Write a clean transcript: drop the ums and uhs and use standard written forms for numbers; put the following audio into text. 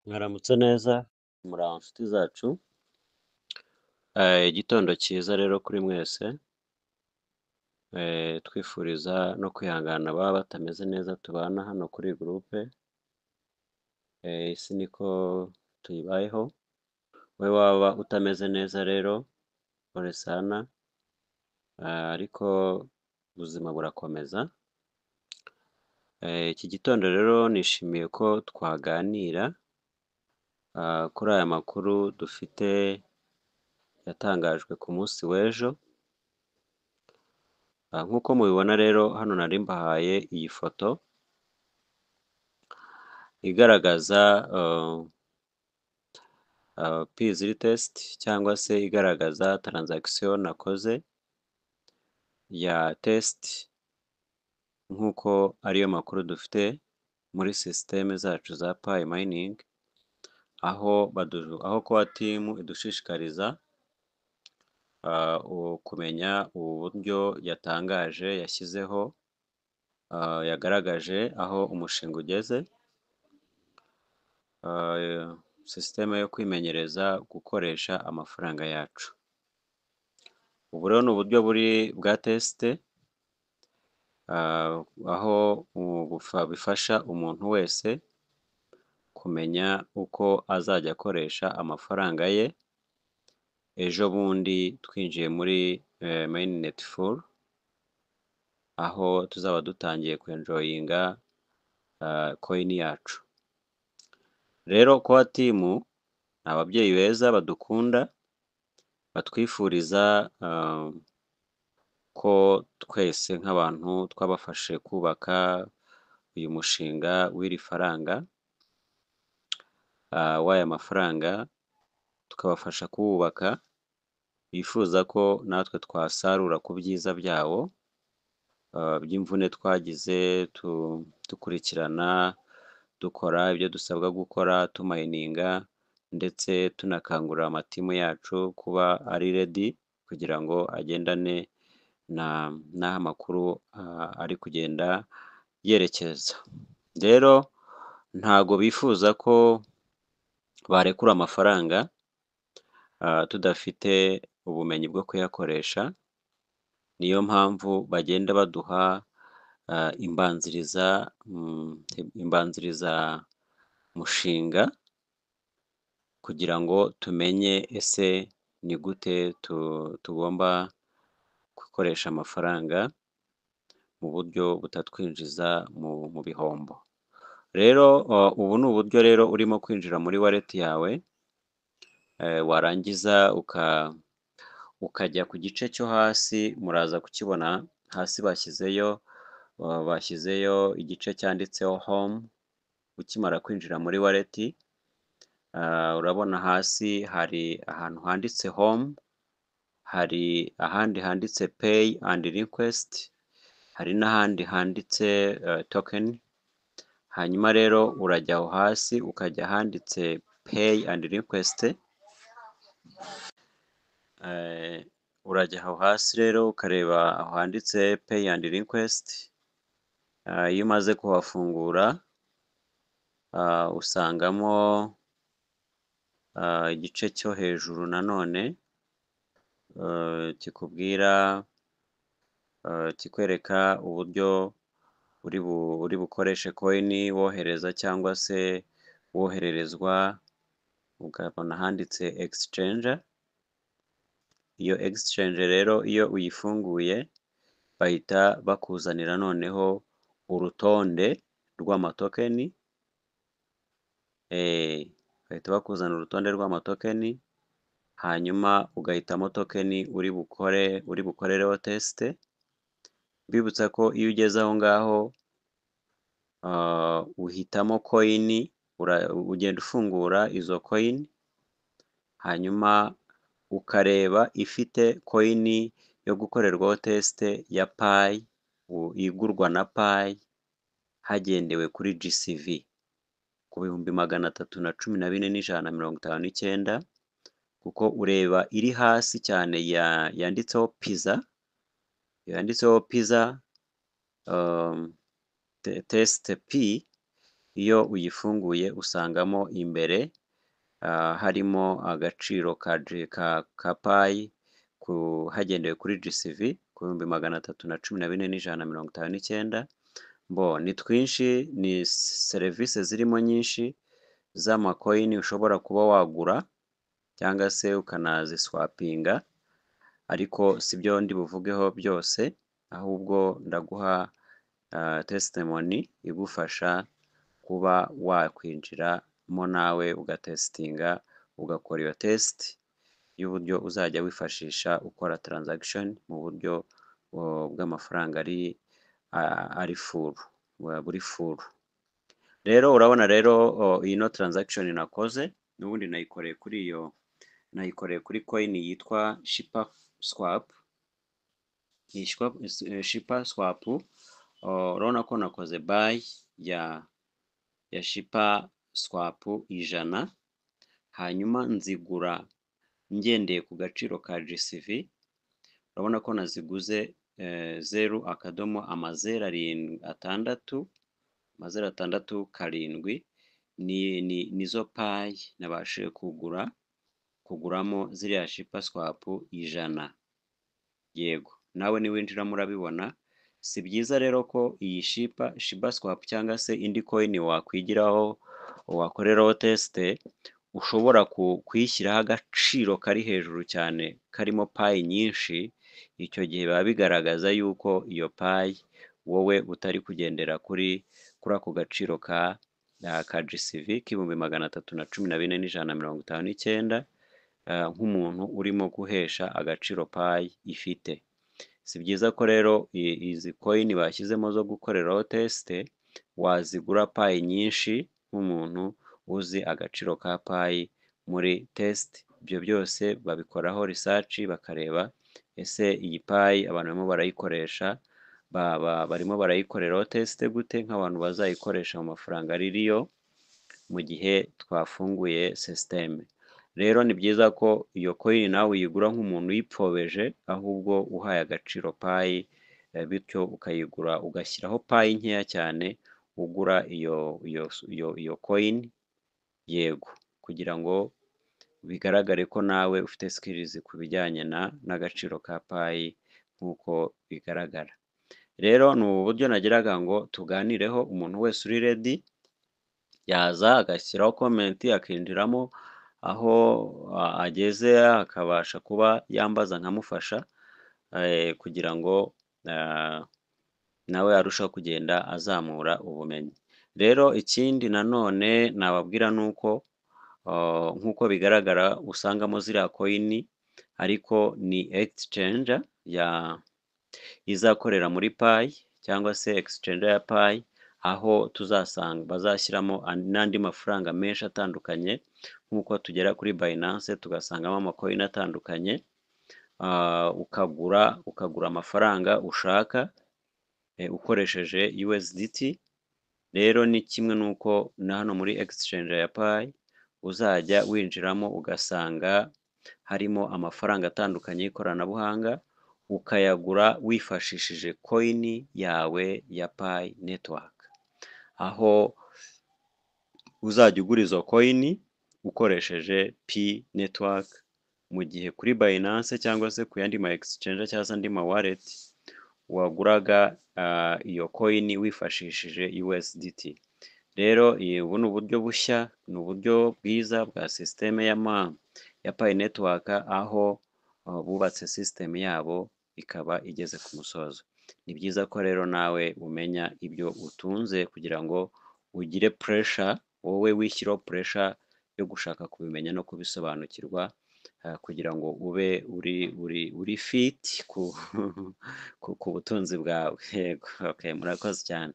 Mwaramutse neza, muraho nshuti zacu, igitondo cyiza rero kuri mwese, twifuriza no kwihangana ababa batameze neza tubana hano kuri groupe, isi niko tuyibayeho, wowe waba utameze neza rero pole sana, ariko ubuzima burakomeza. Iki gitondo rero nishimiye ko twaganira kuri aya makuru dufite yatangajwe ku munsi w'ejo. Nk'uko mubibona rero, hano nari mbahaye iyi foto igaragaza Pi ziri test cyangwa se igaragaza transaction nakoze ya test, nk'uko ariyo makuru dufite muri système zacu za Pi mining, aho core team idushishikariza kumenya ubu buryo yatangaje, yashyizeho, yagaragaje aho umushinga ugeze, système yo kwimenyereza gukoresha amafaranga yacu. Ubu rero ni uburyo buri bwa test, aho bifasha umuntu wese kumenya uko azajya akoresha amafaranga ye, ejo bundi twinjiye muri mainnet full, aho tuzaba dutangiye kwenjoyinga coin yacu. Rero core team ni ababyeyi beza badukunda, batwifuriza ko twese nk'abantu twabafashije kubaka uyu mushinga w'iri faranga, w'aya mafaranga, tukabafasha kuwubaka, bifuza ko natwe twasarura ku byiza byawo, by'imvune twagize dukurikirana, dukora ibyo dusabwa gukora, tumininga ndetse tunakangurira amateam yacu kuba ari ready kugira ngo agendane n'aho amakuru ari kugenda yerekeza. Rero ntago bifuza ko barekura amafaranga tudafite ubumenyi bwo kuyakoresha, niyo mpamvu bagenda baduha imbanzirizamushinga kugira ngo tumenye ese ni gute tugomba gukoresha amafaranga mu buryo butatwinjiza mu bihombo. Rero ubu ni uburyo rero urimo kwinjira muri wallet yawe, warangiza ukajya ku gice cyo hasi, muraza kukibona hasi bashyizeyo igice cyanditseho home. Ukimara kwinjira muri wallet, urabona hasi hari ahantu handitse home, hari ahandi handitse pay and request, hari n'ahandi handitse token. Hanyuma rero urajya aho hasi ukajya ahanditse pay and request, urajya aho hasi rero ukareba aho handitse pay and request. Iyo umaze kuhafungura usangamo igice cyo hejuru nanone kikubwira, kikwereka uburyo uri bukoreshe coin wohereza cyangwa se wohererezwa, ukabona ahanditse exchange. Iyo exchange rero iyo uyifunguye bahita bakuzanira noneho urutonde rw'amatoken, bahita bakuzanira urutonde rw'amatoken, hanyuma ugahitamo token uri bukorereho test. Mbibutsa ko iyo ugeze aho ngaho uhitamo coin, ugenda ufungura izo coin, hanyuma ukareba ifite coin yo gukorerwaho test ya Pi, igurwa na Pi hagendewe kuri GCV ku 314,159, kuko ureba iri hasi cyane yanditseho pizza, yanditseho pizza test Pi. Iyo uyifunguye usangamo imbere harimo agaciro ka Pi hagendewe kuri GCV ku 314,159. Bo ni twinshi, ni serivisi zirimo nyinshi z'amacoin ushobora kuba wagura cyangwa se ukanaziswapinga, ariko si byo ndi buvugeho byose, ahubwo ndaguha testimony igufasha kuba wakwinjiramo nawe ugatesitinga, ugakora iyo test y'uburyo uzajya wifashisha ukora transaction mu buryo bw'amafaranga ari full, buri full. Rero urabona rero ino transaction nakoze n'ubundi nayikoreye kuri iyo, nayikoreye kuri coin yitwa Shiba Swap. Shiba Swap, urabona ko nakoze buy ya Shiba Swap 100, hanyuma nzigura ngendeye ku gaciro ka GCV. Urabona ko naziguze 0.00606 7 nizo Pi nabashije kuguramo ziriya Shiba Swap 100. Yego, nawe niwinjiramo urabibona. Si byiza rero ko iyi Shiba Swap cyangwa se indi coin wakwigiraho, wakoreraho test, ushobora kuyishyiraho agaciro kari hejuru cyane karimo Pi nyinshi. Icyo gihe biba bigaragaza yuko iyo Pi wowe utari kugendera kuri ako gaciro ka GCV k'314,159, nk'umuntu urimo guhesha agaciro Pi ifite. Si byiza ko rero izi coin bashyizemo zo gukoreraho test wazigura Pi nyinshi nk'umuntu uzi agaciro ka Pi muri test. Ibyo byose babikoraho research, bakareba ese iyi Pi abantu barimo barayikoresha, barimo barayikoreraho test gute nk'abantu bazayikoresha mu mafaranga ari real mu gihe twafunguye system. Rero ni byiza ko iyo coin nawe uyigura nk'umuntu uyipfobeje, ahubwo uhaye agaciro Pi, bityo ukayigura ugashyiraho Pi nkeya cyane ugura iyo coin, yego, kugira ngo bigaragare ko nawe ufite skills ku bijyanye n'agaciro ka Pi nk'uko bigaragara. Rero ni ubu buryo nagiraga ngo tuganireho. Umuntu wese uri ready yaza agashyiraho comment, akinjiramo aho ageze, akabasha kuba yambaza nkamufasha, kugira ngo nawe arusheho kugenda azamura ubumenyi. Rero ikindi nanone nababwira ni uko nk'uko bigaragara usangamo ziriya coin, ariko ni exchange ya izakorera muri Pi cyangwa se exchange ya Pi, aho tuzasanga bazashyiramo n'andi mafaranga menshi atandukanye, nk'uko tugera kuri Binance tugasangamo amacoin atandukanye, ukagura amafaranga ushaka ukoresheje USDT. Rero ni kimwe n'uko na hano muri exchange ya Pi uzajya winjiramo ugasanga harimo amafaranga atandukanye y'ikoranabuhanga, ukayagura wifashishije coin yawe ya Pi Network, aho uzajya ugura izo coin ukoresheje Pi Network, mu gihe kuri Binance cyangwa se ku yandi ma exchange cyangwa se andi ma wallet waguraga iyo coin wifashishije USDT. Rero ubu ni uburyo bushya, ni uburyo bwiza bwa system ya Pi Network, aho bubatse system yabo ikaba igeze ku musozo. Ni byiza ko rero nawe umenya ibyo utunze kugira ngo ugire pressure, wowe wishyireho pressure yo gushaka kubimenya no kubisobanukirwa, kugira ngo ube uri fit ku butunzi bwawe. Yego, okay, murakoze cyane.